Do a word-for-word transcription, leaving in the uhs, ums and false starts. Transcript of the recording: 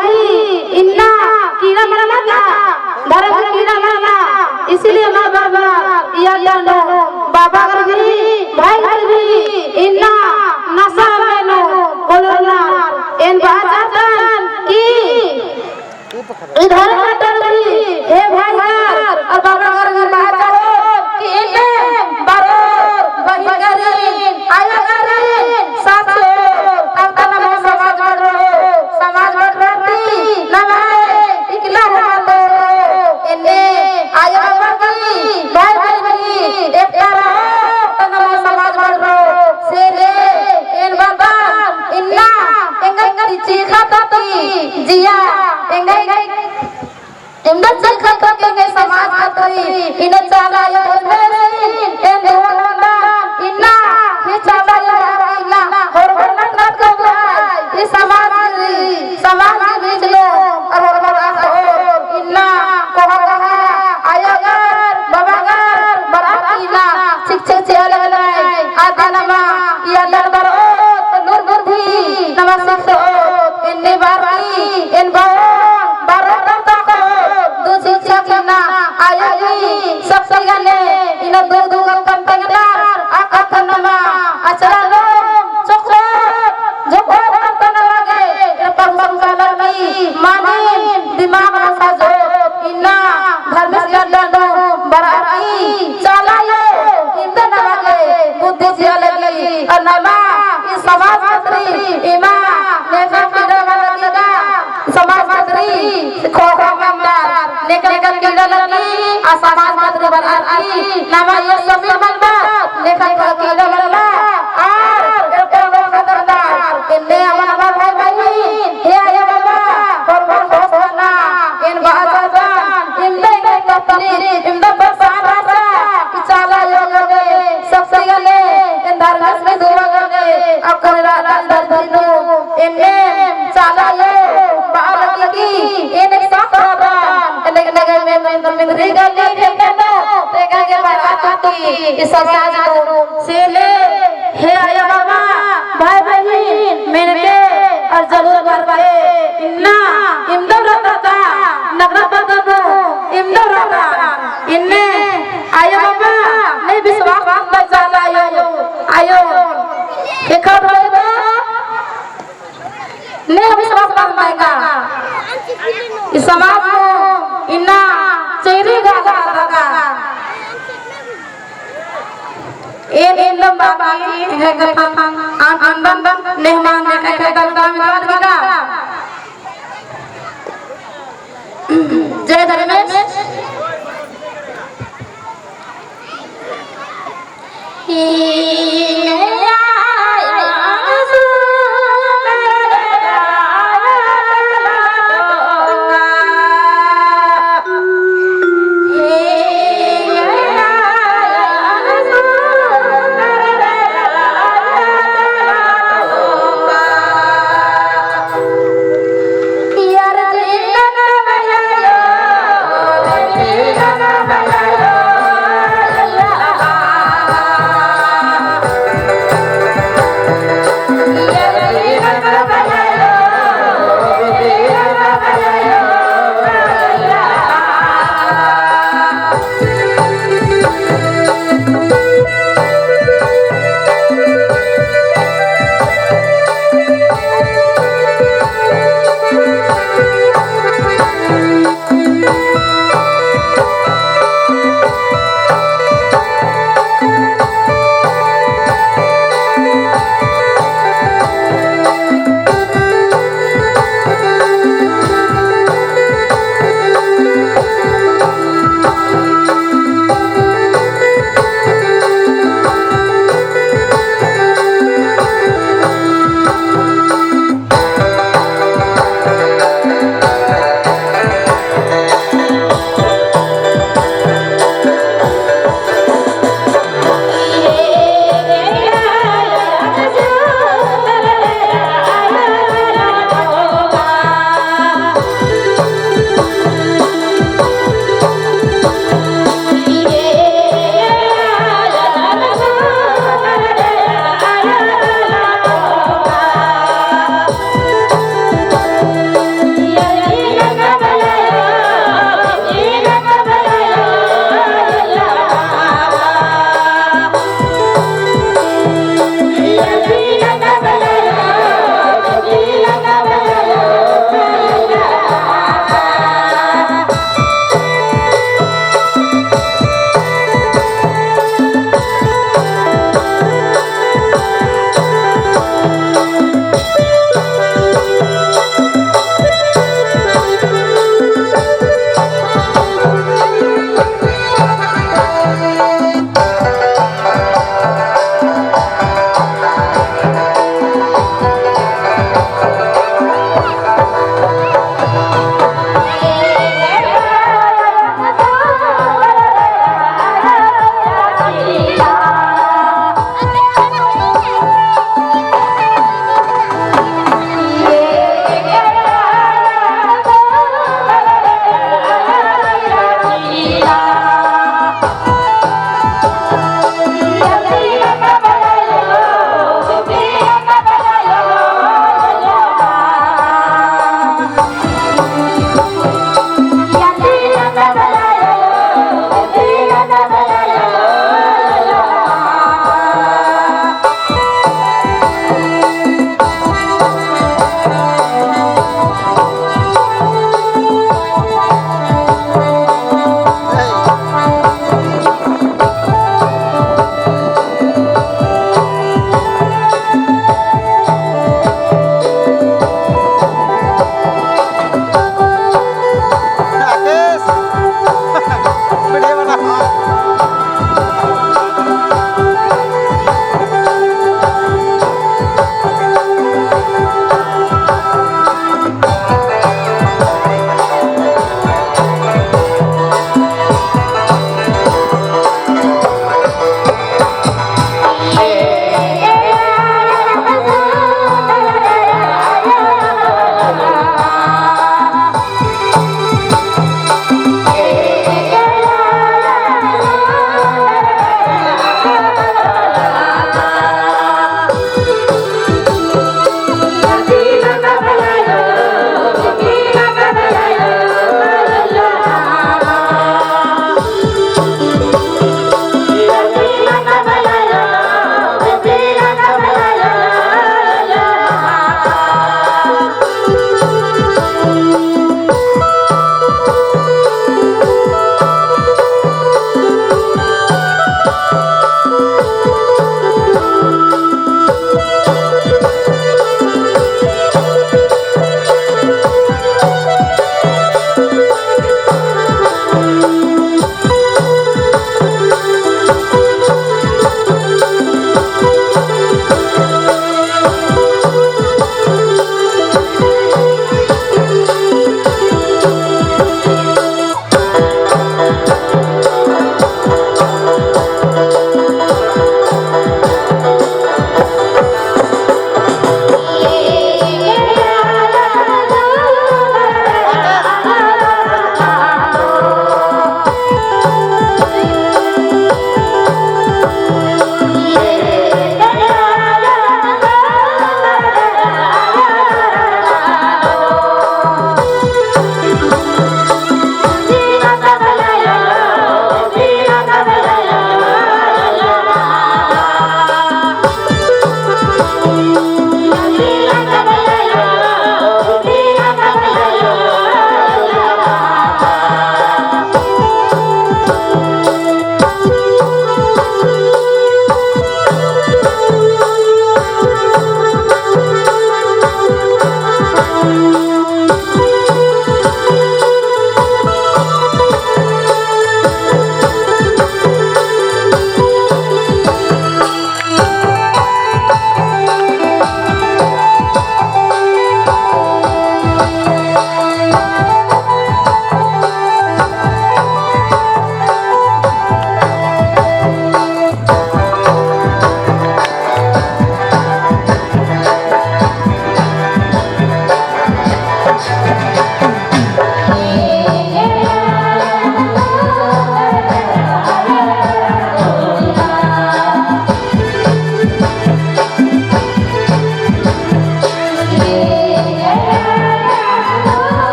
इन्ना कीड़ा मरना था, धर्म कीड़ा मरना, इसीलिए मैं बार-बार याद दिलाना, बाबा घर भी, भाई घर भी, इन्ना नशा में नू कोलोना, एन बात चाहतन कि इधर कटल भी, हे भाई घर और बाबा घर भी बात चाहो कि इन्ने बरोर बहिन घर, आया घर, साथ हो, तब तक नमो समाज बढ़ो, समाज बढ़ रहती, नमः इकला हो मत हो। एन्ने आया बाबा की, भाई भाई की, एकता रहो, तब नमो समाज बढ़ो। से ले, एन बाबा, इन्ना, एंगई चीखा तो की, जिया, एंगई एंगई इमदा चीखा तो के समाज खतरी, इन्ना चाला आयो धर्मेसिन, एन दुआ नंदन, इन्ना, हे चाला आयो बाबा इन्ना, होरमर नत नत घबराय, ई समाज गिरी, समाज गिरी चलो, और होरमर आखोर, इन्ना, कोहा कोहा, आयो गर, बाबा गर, बरअर इन्ना, चिक चिक चिआ लगनय, आदि नमा, इया दरबार ओत, नूर बुद्धि, नमा सिखोत, एन्ने बार की, एन बार, बार तक, दू शिक्षा किन्ना, आयो की, शक्ति गने, इन्ना दू दू गो कम तंगदार, आ कत्थन नमा, अचरा लो, चोखोत, जोखोत कत्थन लगे, एन प्रभु संचालन की, मानिन, दिमाग नसा जोत, इन्ना धर्मेस गड्डा नू बरअर की चाला आयो, इमदा नमा गे बुद्धि चिआ लगी, और नमा ई समाज खतरी, इमा नेका कीड़ा लगी का, समाज खतरी, खोखा मंदार, नेका नेका कीड़ा लगी, आ समाज खतरी बरअर की, नमा ई समी मनबा, नेका नेका कीड़ा लगी, और एका लोग खतरदार, एन्ने अमन अमन भाई भाई, हे आयो बाबा, होरमर होसना, एन बाजा बन, इमदा एंगई तकलीफ, इमदा परेशान रहचा, ई चाला आयो गे, शक्ति गने, एन धर्मेस की दुआ गने, अक्कुन रातन धरती नू, एन्ने चाला आयो, बालकी की, एन एक साथ रहन, एन एक नगर में, में, में, में, री गली, में, में, में, तेगा के बात की, ई समाज नू, से ले, हे आयो बाबा, भाई बहिन, मेनके और जरूर करके, इन्ना, इमदो रता, नगरा पता दो, इमदो रता, इन्ने, आयो बाबा, ने विश्वास मत चाला आयो, आयो, देखा भाई बा, ने विश्वास मत मायका, ई समाज नू, इन्ना, चेरी गाला तका, एन एन दम बाकी है कथन आन आन दम मेहमान ने कह कह दम दम बात बता। जय धर्मेश।